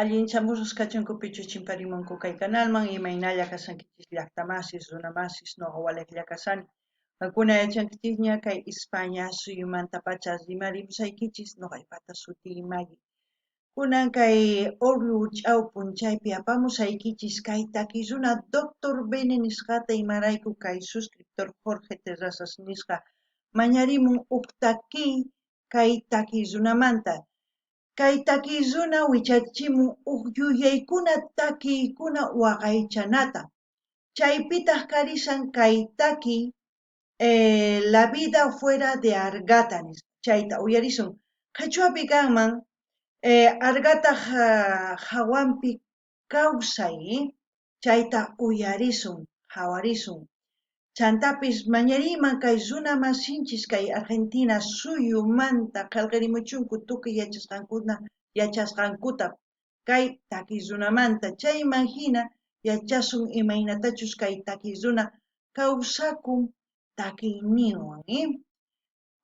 Allinchamusqas kachunku pichus chimparimunku kay kanalman, imaynalla kashankichis llaqtamasis, runamasis, noqa walejlla kashani. Qankuna yachankichisña kay España suyumantapacha rimarimusaykichis, noqaypata sutiy Maggie. Kunan kay Orlu ch'au p'unchaypi apamusaykichis kay takiy runa Doctor Bene nisqata, imarayku kay suscriptor Jorge Terrazas nisqa mañarimun uj takiy kay takiy runamanta. Kay takiy runa wichachimun uj yuyaykuna takiykuna waqaychanata. Chaypitaj karishan kay takiy La vida fuera de Argata nisqa. Chayta uyarisun. Qhichwapi kanman Argataj hawanpi kawsay. Chayta uyarisun, qhawarisun. Chantapis mañariyman kay runa masinchis kay Argentina suyumanta qhelqerimuchunku tukuy yachasqankuna yachasqankuta kay takiy runamanta, chayman hina yachasun imaynatachus kay takiy runa kawsakun takiyninwan.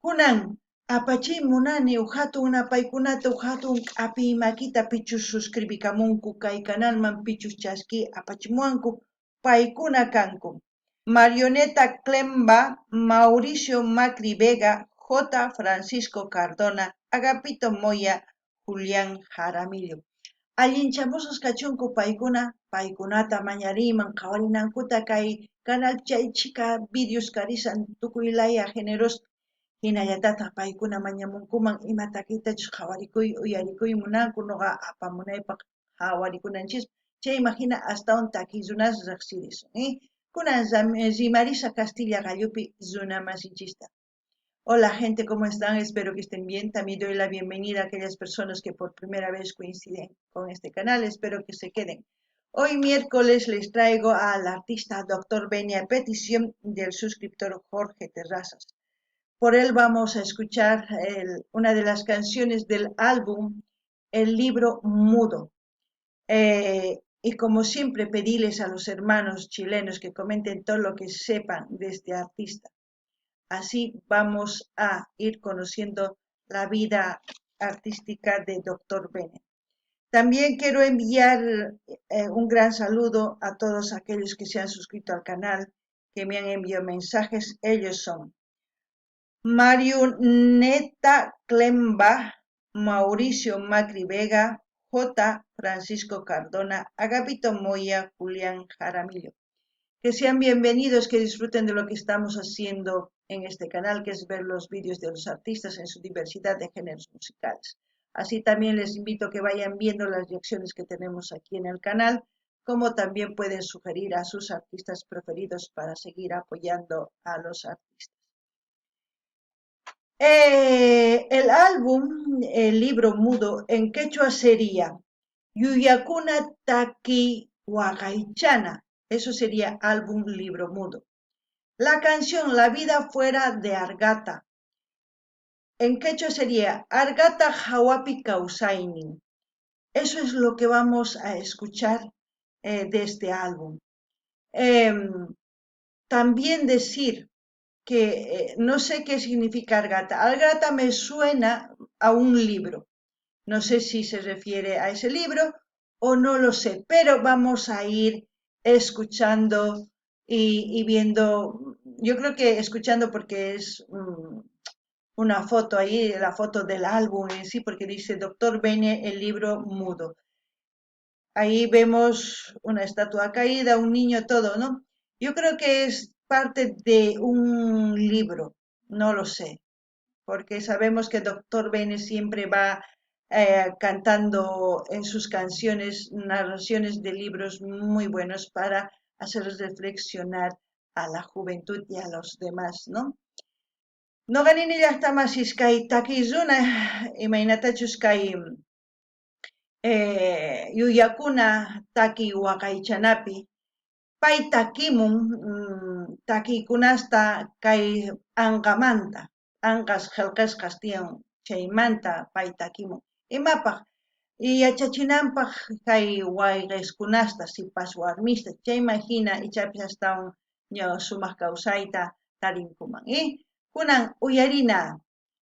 Kunan, apachiy munani uj jatun napaykunata, uj jatun k'apiy makita pichus suscribikamunku kay canalman, pichus chaskiy apachimuwanku, paykuna kanku, Marioneta Clemba, Mauricio Macri Vega, J. Francisco Cardona, Agapito Moya, Julián Jaramillo. Allinchamusqas kachunku paykuna, paykunata mañariyman qhawarinankuta kay canal chay chhika videos karishan tukuy laya generospi, hinallatataj paykuna mañamunkuman ima takiytachus qhawarikuy uyarikuy munanku noqa apamunaypaq qhawarikunanchispa, chayman hina astawan takiy runas rejsirisun. Kunan rimarisa Castilla qallupi runa masinchista. Hola gente, ¿cómo están? Espero que estén bien. También doy la bienvenida a aquellas personas que por primera vez coinciden con este canal. Espero que se queden. Hoy miércoles les traigo al artista Dr. Bene a petición del suscriptor Jorge Terrazas. Por él vamos a escuchar una de las canciones del álbum El Libro Mudo. Y como siempre, pedirles a los hermanos chilenos que comenten todo lo que sepan de este artista. Así vamos a ir conociendo la vida artística de Dr. Bene. También quiero enviar un gran saludo a todos aquellos que se han suscrito al canal, que me han enviado mensajes. Ellos son Marioneta Clemba, Mauricio Macri Vega, J. Francisco Cardona, Agapito Moya, Julián Jaramillo. Que sean bienvenidos, que disfruten de lo que estamos haciendo en este canal, que es ver los vídeos de los artistas en su diversidad de géneros musicales. Así también les invito a que vayan viendo las reacciones que tenemos aquí en el canal, como también pueden sugerir a sus artistas preferidos para seguir apoyando a los artistas. El álbum, el libro mudo, en quechua sería Yuyakuna Taki Waqaychana. Eso sería álbum libro mudo. La canción La vida fuera de Argata. En quechua sería Argata Hawapi Kawsaynin. Eso es lo que vamos a escuchar de este álbum. También decir que no sé qué significa Argata. Argata me suena a un libro. No sé si se refiere a ese libro o no lo sé, pero vamos a ir escuchando y viendo, yo creo que escuchando porque es una foto ahí, la foto del álbum en sí, porque dice Doctor Bene, el libro mudo. Ahí vemos una estatua caída, un niño, todo, ¿no? Yo creo que es parte de un libro, no lo sé, porque sabemos que Doctor Bene siempre va cantando en sus canciones narraciones de libros muy buenos para hacer reflexionar a la juventud y a los demás, ¿no? Noqa nini llaqtamasis kay takiy runa imaynatachus kay yuyakuna takiy waqaychanapi pay takimun takiykunasta kay p'anqamanta, p'anqas qhelqasqas tiyan chaymanta pay takimun. Imapaq? Yachachinanpaq kay wayqeskunasta, sipas warmista, chayman hina ichapis astawan sumaq kawsayta tarinkuman. Kunan uyarina.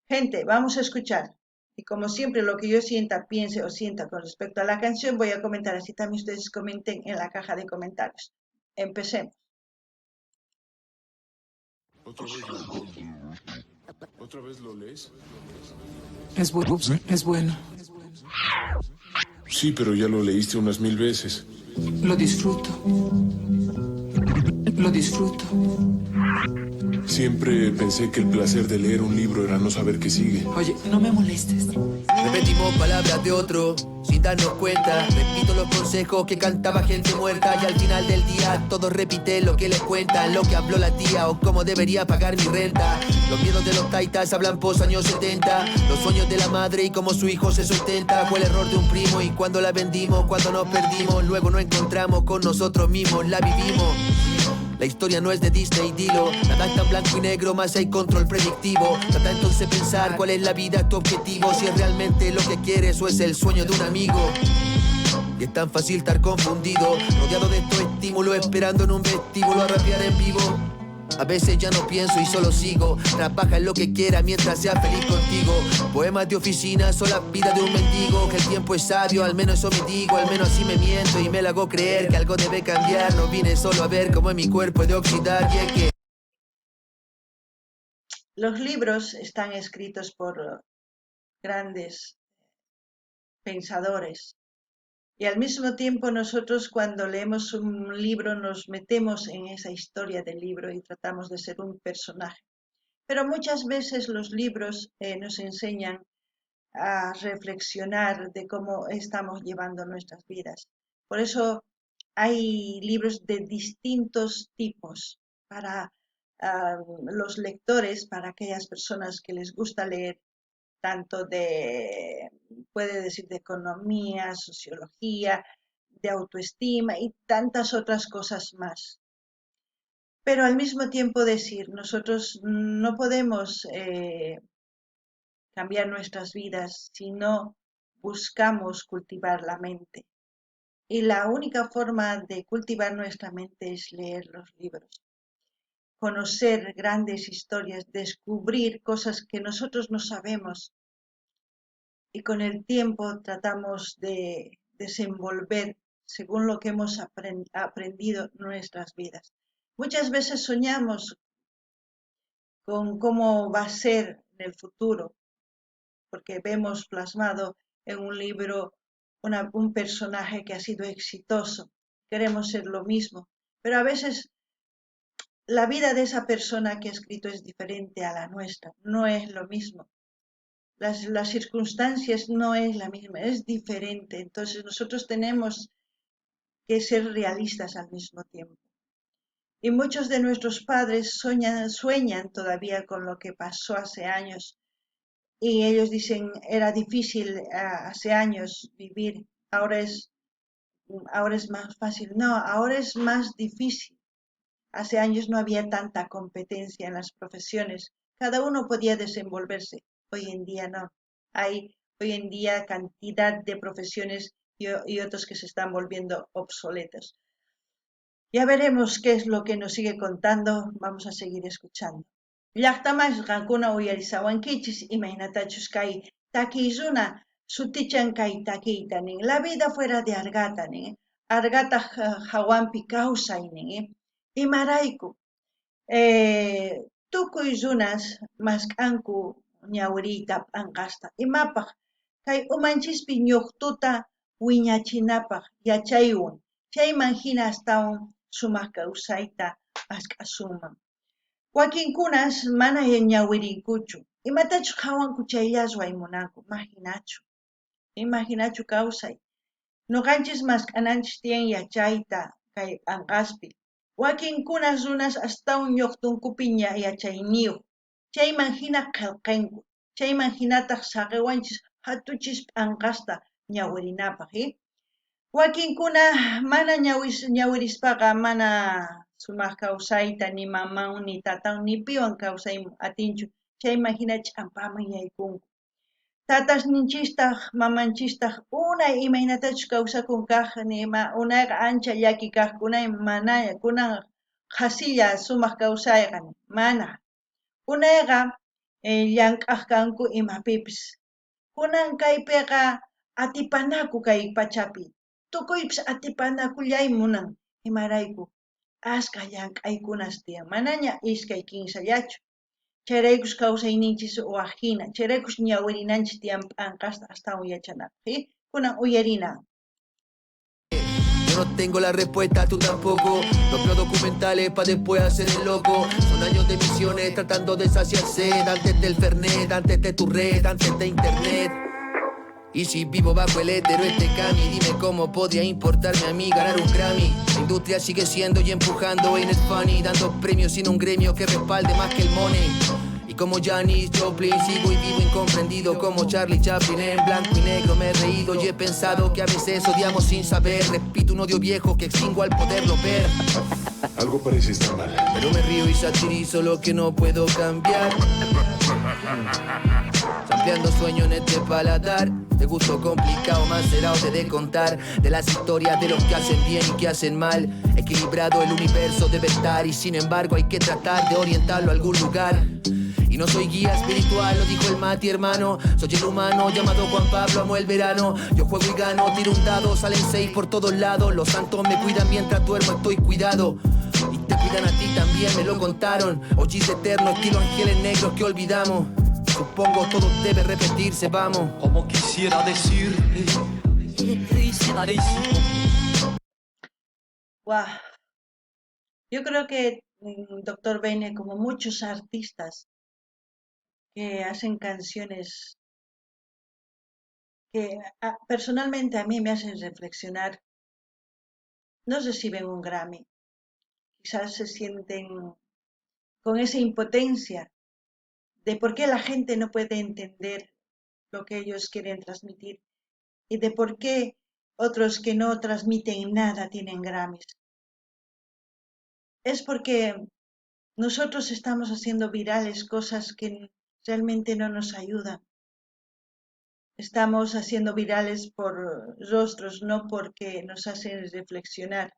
Gente, vamos a escuchar. Y como siempre, lo que yo sienta, piense o sienta con respecto a la canción, voy a comentar así también ustedes comenten en la caja de comentarios. Empecemos. ¿Otra vez lo, ¿Otra vez lo lees? Es bueno. Es bueno. Sí, pero ya lo leíste unas 1000 veces. Lo disfruto. Lo disfruto. Siempre pensé que el placer de leer un libro era no saber qué sigue. Oye, no me molestes. Repetimos palabras de otro sin darnos cuenta. Repito los consejos que cantaba gente muerta. Y al final del día todos repiten lo que les cuentan, lo que habló la tía o cómo debería pagar mi renta. Los miedos de los taitas hablan pos años 70. Los sueños de la madre y cómo su hijo se sustenta. Fue el error de un primo y cuando la vendimos, cuando nos perdimos, luego no encontramos con nosotros mismos, la vivimos. La historia no es de Disney, dilo. Nada es tan blanco y negro, más hay control predictivo. Trata entonces pensar cuál es la vida, tu objetivo. Si es realmente lo que quieres o es el sueño de un amigo. Y es tan fácil estar confundido, rodeado de estos estímulos, esperando en un vestíbulo a rapear en vivo. A veces ya no pienso y solo sigo. Trabaja en lo que quiera mientras sea feliz contigo. Poemas de oficina son la vida de un mendigo. Que el tiempo es sabio, al menos eso me digo. Al menos así me miento y me la hago creer que algo debe cambiar. No vine solo a ver cómo mi cuerpo he de oxidar. Y es que los libros están escritos por grandes pensadores. Y al mismo tiempo nosotros cuando leemos un libro nos metemos en esa historia del libro y tratamos de ser un personaje. Pero muchas veces los libros nos enseñan a reflexionar de cómo estamos llevando nuestras vidas. Por eso hay libros de distintos tipos para los lectores, para aquellas personas que les gusta leer, tanto de, puede decir, de economía, sociología, de autoestima y tantas otras cosas más. Pero al mismo tiempo decir, nosotros no podemos cambiar nuestras vidas si no buscamos cultivar la mente. Y la única forma de cultivar nuestra mente es leer los libros, conocer grandes historias, descubrir cosas que nosotros no sabemos. Y con el tiempo tratamos de desenvolver según lo que hemos aprendido nuestras vidas. Muchas veces soñamos con cómo va a ser en el futuro, porque vemos plasmado en un libro un personaje que ha sido exitoso. Queremos ser lo mismo, pero a veces la vida de esa persona que ha escrito es diferente a la nuestra, no es lo mismo. Las circunstancias no es la misma, es diferente. Entonces nosotros tenemos que ser realistas al mismo tiempo. Y muchos de nuestros padres sueñan todavía con lo que pasó hace años. Y ellos dicen, era difícil hace años vivir, ahora es más fácil. No, ahora es más difícil. Hace años no había tanta competencia en las profesiones. Cada uno podía desenvolverse. Hoy en día no. Hay hoy en día cantidad de profesiones y otros que se están volviendo obsoletos. Ya veremos qué es lo que nos sigue contando. Vamos a seguir escuchando. Llaqtamas qankuna uyarisawankichis imaynatachus kay takiy runa sutichan kay takiyta nin. La vida fuera de Argata nin. Argata hawanpi kawsay nin. Imarayku tukuy runas mask'anku ñawiriyta p'anqasta. Imapaq kay umanchispi ñuqtuta wiñachinapaq yachaywan chayman hina astawan sumaq kawsayta mask'asunman. Wakinkunas mana ñawirinkuchu. Imatachus qhawanku chayllas waymunanku. Imaginachu. Imaginachu kawsay. Nuqanchis mask'ananchis tiyan yachayta kay p'anqaspi. Wakinkunas runas astawan ñuqtunkupi yachayniyuq. Chayman hina qillqanku. Chayman hinataq saqiwanchis hatuchis p'anqasta ñawirinapaq. Wakinkuna mana ñawirispaqa mana sumaq kawsayta ni maman ni tatan ni piwan kawsay atinchu. Chayman hina ch'ampaman yaykunku. Tatasninchistaq mamanchistaq unay imaynatachus kawsakun kaq nima unayqa ancha llaki kaq kunay mana kunan qhasilla sumaq kawsayqa mana. Unayqa llank'aq kanku imapipis. Kunan kaypeqa atipanaku kay pachapi. Tukuypis atipanakullay munan. Imarayku? Askha llank'aykunas tiyan, manaña iskay kinsallachu. Chayraykus kawsayninchis waj jina, chayraykus ñawirinanchis tiyan p'anqasta astawan yachanapaq. Kunan uyarina. Yo no tengo la respuesta, tú tampoco. No veo documentales pa' después hacer el loco. Son años de misiones tratando de saciar sed. Antes del Fernet, antes de tu red, antes de internet. Y si vivo bajo el étero este cami, dime cómo podría importarme a mí ganar un Grammy. La industria sigue siendo y empujando, ain't it funny, dando premios sin un gremio que respalde más que el money. Y como Janis Joplin sigo y vivo incomprendido como Charlie Chaplin en blanco y negro me he reído y he pensado que a veces odiamos sin saber. Repito un odio viejo que extingo al poderlo ver. Algo parece estar mal. Pero me río y satirizo lo que no puedo cambiar. Ampliando sueño en este paladar. De gusto complicado, macerado te de contar. De las historias de los que hacen bien y que hacen mal. Equilibrado el universo debe estar y sin embargo hay que tratar de orientarlo a algún lugar. Y no soy guía espiritual, lo dijo el Mati, hermano. Soy el humano llamado Juan Pablo, amo el verano. Yo juego y gano, tiro un dado, salen 6 por todos lados. Los santos me cuidan mientras duermo, estoy cuidado. Y te cuidan a ti también, me lo contaron. Ochis eterno, estilo ángeles negros que olvidamos. Supongo todo debe repetirse, vamos. Como quisiera decirte. Guau. Yo creo que Doctor Bene, como muchos artistas que hacen canciones que personalmente a mí me hacen reflexionar, no reciben un Grammy. Quizás se sienten con esa impotencia de por qué la gente no puede entender lo que ellos quieren transmitir y de por qué otros que no transmiten nada tienen Grammys. Es porque nosotros estamos haciendo virales cosas que realmente no nos ayudan. Estamos haciendo virales por rostros, no porque nos hacen reflexionar.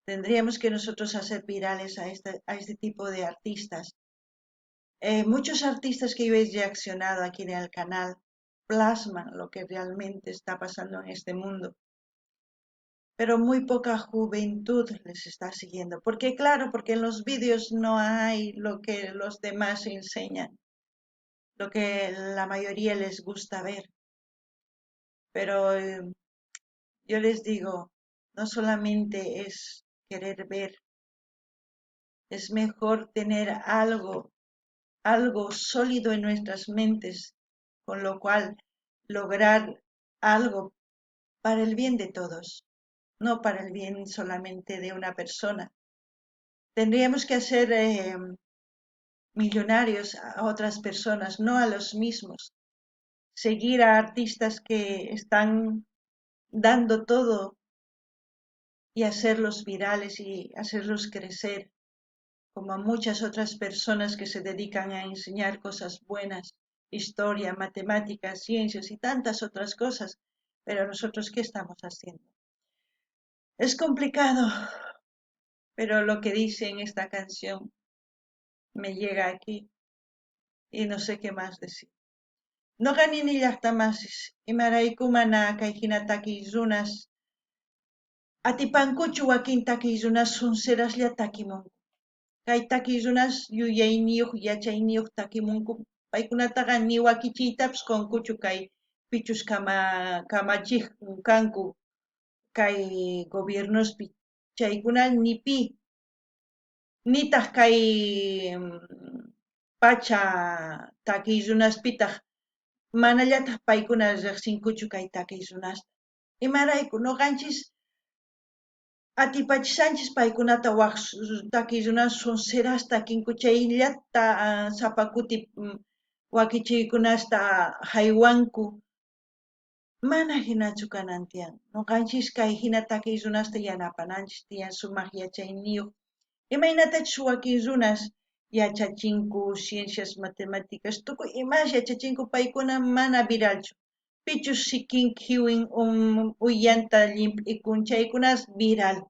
Tendríamos que nosotros hacer virales a este tipo de artistas. Muchos artistas que yo he reaccionado aquí en el canal plasman lo que realmente está pasando en este mundo. Pero muy poca juventud les está siguiendo. Porque claro, porque en los vídeos no hay lo que los demás enseñan, lo que la mayoría les gusta ver. Pero yo les digo, no solamente es querer ver, es mejor tener algo sólido en nuestras mentes, con lo cual lograr algo para el bien de todos, no para el bien solamente de una persona. Tendríamos que hacer millonarios a otras personas, no a los mismos. Seguir a artistas que están dando todo y hacerlos virales y hacerlos crecer, como a muchas otras personas que se dedican a enseñar cosas buenas, historia, matemáticas, ciencias y tantas otras cosas. Pero nosotros, ¿qué estamos haciendo? Es complicado, pero lo que dice en esta canción me llega aquí y no sé qué más decir. Noqa nini llaqtamasis, imarayku mana kay hina takiy runas atipankuchu wakin takiy runas sonseraslla takimunku. Kay takiy runas yuyayniyuq yachayniyuq takimunku, paykunataqa ni wakichiytapis qunkuchu kay pichus kamachiq kanku kay gobiernospi, chaykuna ni pi, nitaq kay pacha takiy runaspitaq manallataq paykuna riqsinkuchu kay takiy runasta. Imarayku noqanchis atipachishanchis paykunata waq takiy runas sonseras takinku chayllata sapa kuti wakichiykunasta haywanku. Mana hinachu kanan tiyan. Noqanchis kay hina takiy runasta yanapananchis tiyan sumaq yachayniyuq. Imaynatachus wakin runas yachachinku ciencias, matemáticas, tukuy imas yachachinku paykuna mana viralchu. Pichus sikin khiwin uyanta llimp'ikun chaykunas viral.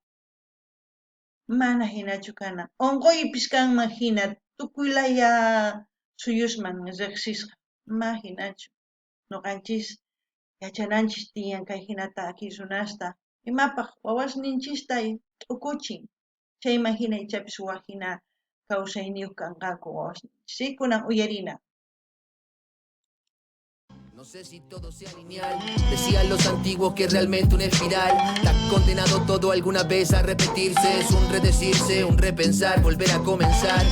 Mana hinachu kanan. Unquypis kanman hina tukuy laya suyusman riqsisqa. Ma hinachu. Noqanchis yachananchis tiyan kay jinata takiy runasta imapaj wawasninchista t'ukuchin, chayman jina ichapis waj jina kawsayniyoj kanqanku wawasninchis. Kunan uyarina. No sé si todo sea lineal. Decían los antiguos que realmente una espiral. Está condenado todo alguna vez a repetirse. Es un redecirse, un repensar, volver a comenzar.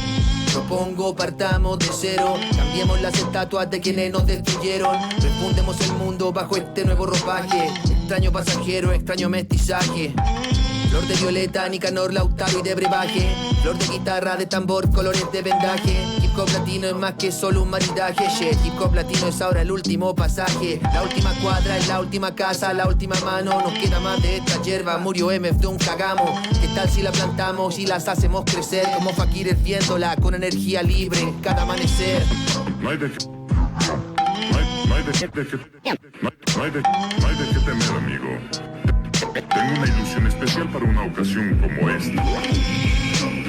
Propongo partamos de cero. Cambiemos las estatuas de quienes nos destruyeron. Refundemos el mundo bajo este nuevo ropaje. Extraño pasajero, extraño mestizaje. Flor de violeta, Nicanor, Lautaro y de brebaje. Flor de guitarra, de tambor, colores de vendaje. Hip hop latino es más que solo un maridaje. Shit, hip hop latino es ahora el último pasaje. La última cuadra es la última casa, la última mano. No queda más de esta hierba. Murió MF de un cagamo. ¿Qué tal si la plantamos y las hacemos crecer? Como faquires viéndola con energía libre en cada amanecer. No hay de qué. No hay de qué. No hay de qué temer, amigo. Tengo una ilusión especial para una ocasión como esta.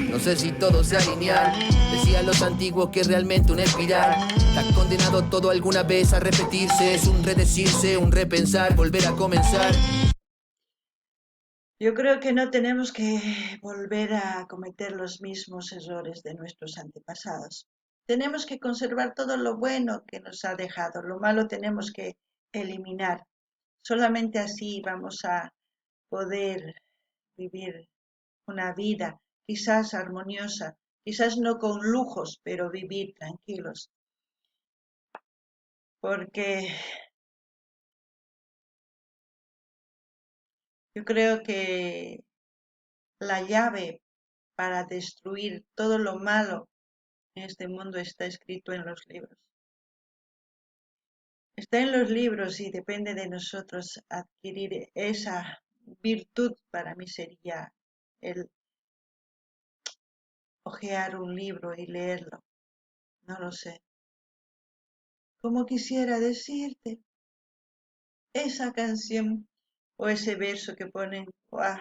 No sé si todo sea lineal. Decían los antiguos que realmente una espiral. Está condenado todo alguna vez a repetirse. Es un redecirse, un repensar, volver a comenzar. Yo creo que no tenemos que volver a cometer los mismos errores de nuestros antepasados. Tenemos que conservar todo lo bueno que nos ha dejado. Lo malo tenemos que eliminar. Solamente así vamos a poder vivir una vida quizás armoniosa, quizás no con lujos, pero vivir tranquilos. Porque yo creo que la llave para destruir todo lo malo en este mundo está escrito en los libros. Está en los libros y depende de nosotros adquirir esa virtud. Para mí sería el hojear un libro y leerlo. No lo sé. Como quisiera decirte esa canción o ese verso que ponen, ¡guau!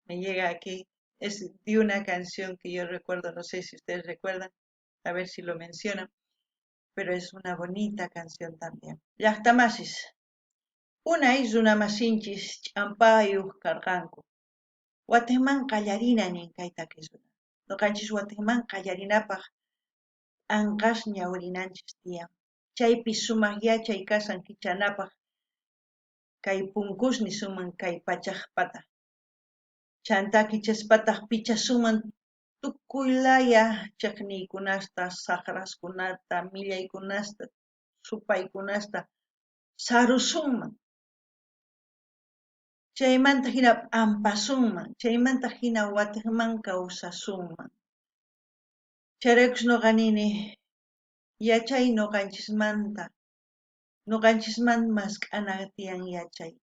Me llega aquí. Es de una canción que yo recuerdo, no sé si ustedes recuerdan, a ver si lo mencionan, pero es una bonita canción también. Llaqtamasis. Unay runamasinchis ch'ampayuq karqanku. Watiqman qallarina nin kay takiy runa. Noqanchis watiqman qallarinapaq p'anqas ñawrinanchis tiyan. Chaypi sumaq yachay kasan kichanapaq kay punkusni suman kay pachaqpata. Chanta kichaspataq pichasuman tukuy laya chaqniykunasta, saqraskunata, millaykunasta, supaykunasta sarusunman. Chaymanta hina p'ampasunman, chaymanta hina watiqman kawsasunman. Chayraykus noqa nini, yachay noqanchismanta, noqanchisman mask'ana tiyan yachay.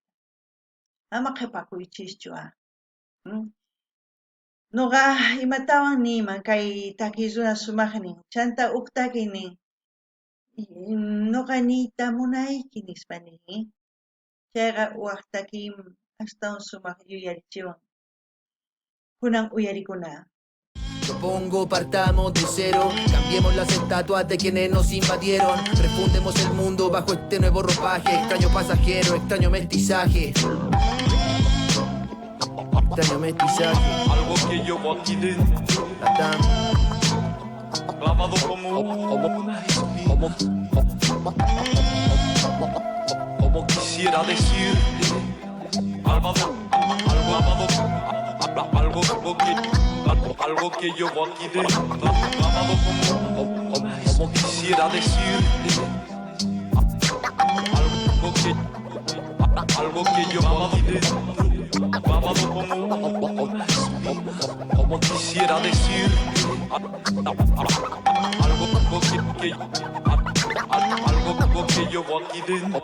Ama qhipakuychischu a. Noqa imatawan niyman kay takiy runa sumaqnin, chanta uk takiy nin, noqa niyta munayki nispa nin, chayqa waj takiy astawan sumaq yuyarichiwan. Kunan uyarikuna. Propongo partamos de cero, cambiemos las estatuas de quienes nos invadieron, refundemos el mundo bajo este nuevo ropaje, extraño pasajero, extraño mestizaje. Extraño mestizaje. Algo que llevo aquí dentro, Latam. clavado como una espina. Como quisiera decirte, algo, algo, algo, algo que, algo que llevo aquí dentro, clavado como quisiera decirte, algo que llevo aquí dentro, clavado como una espina. Como quisiera decirte, algo que, algo que llevo aquí dentro,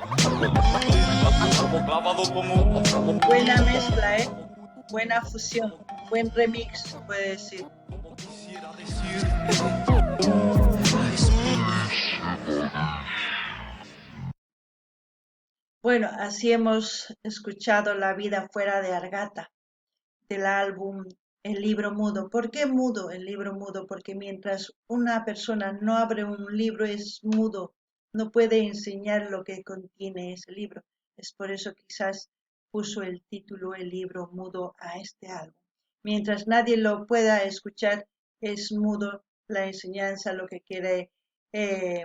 clavado como Buena mezcla, Buena fusión, buen remix, se puede decir. Como quisiera decirte, una espina. Bueno, así hemos escuchado La vida fuera de Argata, del álbum El libro mudo. ¿Por qué mudo el libro mudo? Porque mientras una persona no abre un libro es mudo, no puede enseñar lo que contiene ese libro. Es por eso quizás puso el título El libro mudo a este álbum. Mientras nadie lo pueda escuchar, es mudo la enseñanza, lo que quiere eh,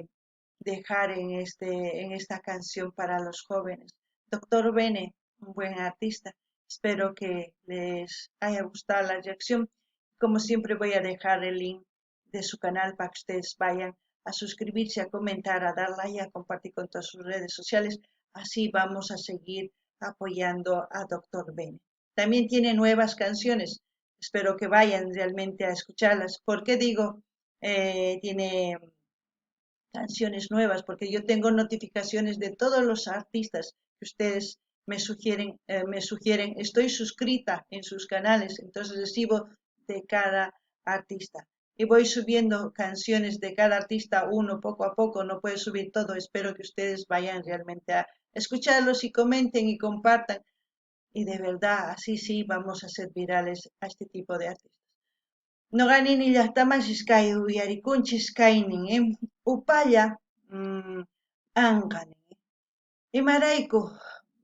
dejar en, este, en esta canción para los jóvenes. Doctor Bene, un buen artista. Espero que les haya gustado la reacción. Como siempre voy a dejar el link de su canal para que ustedes vayan a suscribirse, a comentar, a dar like, a compartir con todas sus redes sociales. Así vamos a seguir apoyando a Doctor Bene. También tiene nuevas canciones. Espero que vayan realmente a escucharlas. ¿Por qué digo eh, tiene canciones nuevas? Porque yo tengo notificaciones de todos los artistas que ustedes me sugieren, eh, me sugieren. Estoy suscrita en sus canales, entonces recibo de cada artista. Y voy subiendo canciones de cada artista uno poco a poco, no puedo subir todo. Espero que ustedes vayan realmente a escucharlos y comenten y compartan. Y de verdad, así sí vamos a ser virales a este tipo de artistas. Noqa nini llaqtamasis kay uyarikunchis kaynin, eh? Upalla p'anqa nin. Imarayku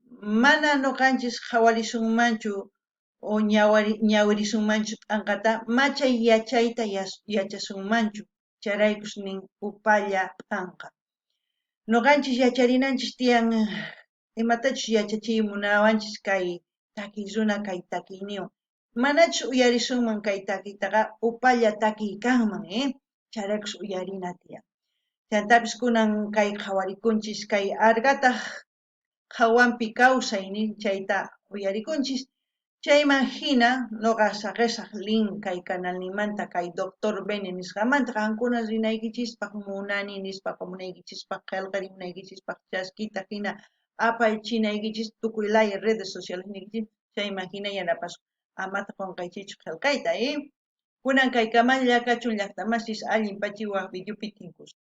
mana noqanchis qhawarisunmanchu o ñawirisunmanchu p'anqata machay yachayta yachasunmanchu chayraykus nin upalla p'anqa. Noqanchis yacharinanchis tiyan imatachus yachachiy munawanchis kay takiy runa kay takiyniwan. Manachus uyarisunman kay takiytaqa upalla takiy kanman, eh? Chayraykus uyarina tiyan. Chantapis kunan kay qhawarikunchis kay argataq qhawanpi kawsay nin chayta uyarikunchis. Chayman hina noqa saqesaq link kay kanalninmanta kay Doctor Bene nisqamanta qankuna rinaykichispaq munani nispa qomunaykichispaq qhelqarimunaykichispaq chaskita hina apachinaykichis tukuy laya redes sociales niykichis chayman hina yanapasun. Amata qonqaychikchu qhelqayta, eh? Kunan kaykamalla kachun llaqtamasis allin pachiwaq videopi tinkusun.